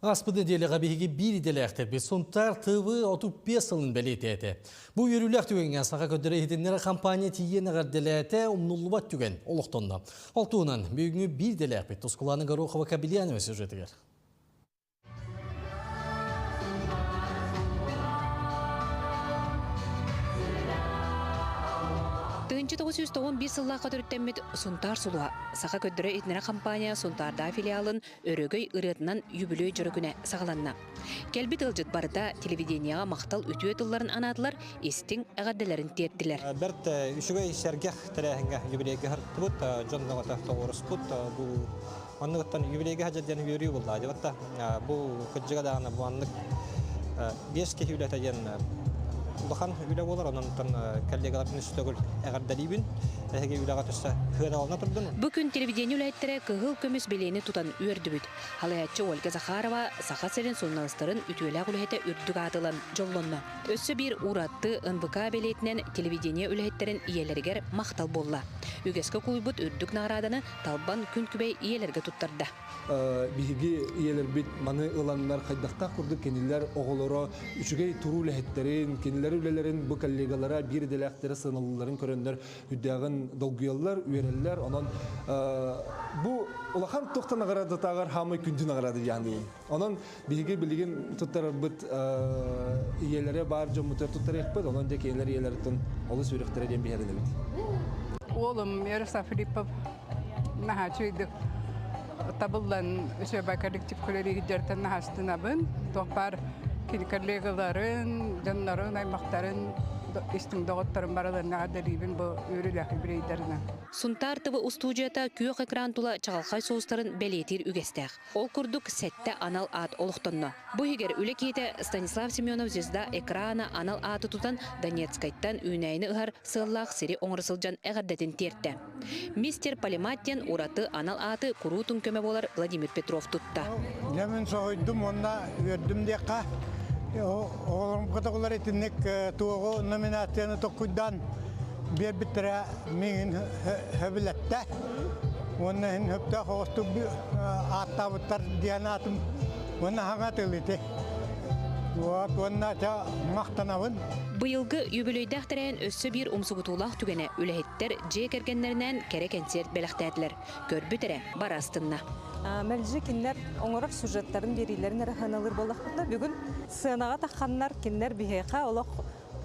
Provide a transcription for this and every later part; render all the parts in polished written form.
Ааспыт нэдиэлэҕэ биһиги биир идэлээхтэрбит Сунтаар ТВ 35 сылын бэлиэтээтэ. Бу үөрүүлээх түгэҥҥэ Саха көрдөрө иһитиннэрэр компания тиийэн эҕэрдэлээтэ, умнуллубат түгэн олохтонно. Ол туһунан бүгүҥҥү биир идэлээхпит Тускулаана Горохова-Кобельянова сюжетыгар. 1991 сыллаахха төрүттэммит Сунтаар сулуһа Саха көрдөрө иһитиннэрэр компания Сунтаардаах филиалын Өрөгөй ырыатынан юбилей дьоро күнэ саҕаланна. Кэлбит ыалдьыт барыта телевидениеҕа махтал үтүө тылларын анаатылар, истиҥ эҕэрдэлэрин тиэртилэр. Бэрт үчүгэй сэргэх тэрээһиҥҥэ юбилейга сырыттыбыт, дьон бөҕөтө тоҕуоруспут. Бу манныгыттан юбилейга сылдьар диэн үөрүү буолла. Дьабатта бу кырдьыга даҕаны бу маннык биэс киһи үлэтэ диэн улахан үлэ буолар. Онон коллегаларбын үс төгүл эҕэрдэлиибин. Эһиги үлэҕэ түссе сыаналана турдун. Бу күн телевидение үлэһиттэрэ кыһыл көмүс бэлиэни тутан үөрдүбүт. Халайааччы Ольга Захарова Саха сирин суруналыыстарын үтүөлээх үлэһитэ үрдүк ааты ылан дьоллонно. Өссө биир ураты НВК бэлиэтинэн телевидение үлэһиттэрин ийэлэригэр махтал буолла. Үгэскэ кулуйбут үрдүк наҕарааданы Талбан күн күбэй ийэлэргэ туттарда. Биһиги ийэлэрбит маны ыланнар хайдахтаах курдук кинилэр оҕолоро үчүгэй туруу үлэһиттэрин, кинилэр үлэлэрин бу коллегалара биир идэлээхтэрэ сыаналыылларын көрөннөр үрдээҕин долгуйаллар, үөрэллэр. Онон бу улахан туохта наҕараадатааҕар хаамай күндү наҕараада диэн Онон биһиги билигин туттарарбыт ийэлэрэ баар дьоммутугар туттарыахпыт, онон дьэ кинилэр ийэлэриттэн олус үөрэхтэрэ диэн биһирэнэбит. Уолум Ярослав Филиппов наһаа үчүгэйдик табыллан үчүгэй коллектив көлөрүгүдэртэн наһаастынабын. Туох баар кини коллегаларын, дьоннорун, аймахтарын, истиҥ доҕотторун барыларын эҕэрдэлиибин бу үөрүүлээх юбилейдарынан. Сунтаар ТВ устуудьуйата күөх экран тула чаҕылхай соустарын бэлиэтиир үгэстээх. Ол курдук сэттэ анал аат олохтонно. Бу иһигэр үлэ киһитэ Станислав Семенов «Звезда экрана» анал ааты тутан Донецкайтан үүнээйини ыһар сыаллаах сири оҥоро сылдьан эҕэрдэтин тиэртэ. Мистер Полимат диэн ураты анал ааты куруутун көмө буолар Владимир Петров тутта. Дьэ мин соһуйдум уонна үөрдүм диэххэ. Оҕолорум котоҕулар итинник туоҕу номинацияны токкуйдаан биэрбиттэрэ миигин сөбүлэттэ. Уонна иһин сөптөөх оҕустук ааттаабыттар диэн аатым уонна хаҥа тыл ити. Вот уонна ча махтанабын. Быйылгы үбүлүөйдээх тэрээһин өссө биир умсугутуулаах түгэнэ үлэһиттэр дьиэ кэргэннэринээн кэрэ кэнсиэрт бэлэхтээтилэр. Көрбүт эрэ бары астынна. Мэлдьи кинилэр оҥорор сюжеттарын биэриилэрин эрэ сыаналыыр буоллахпытына, бүгүн сыанаҕа тахханнар кинилэр биһиэхэ олох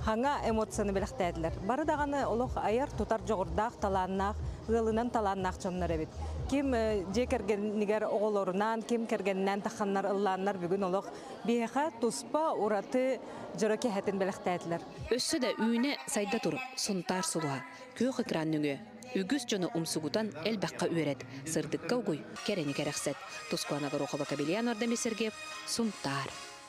Хаҥа эмоцияны бэлэхтээтилэр. Бары даҕаны олох айар-тутар дьоҕурдаах, талааннаах, ыалынан талааннаах дьоннор эбит. Ким дьиэ кэргэнигэр оҕолорунаан, ким кэргэнинээн тахханнар ыллааннар бүгүн олох биһиэхэ туспа ураты дьоро киэһэтин бэлэхтээтилэр. Өссө да үүнэ сайда тур, Сунтаар сулуһа, күөх экран нөҥүө. Үгүс дьону умсугутан элбэххэ үөрэт, сырдыкка угуй, кэрэни кэрэхсэт. Тускуана Горохова, Кабельян Ордамир Сергеев, Сунтаар.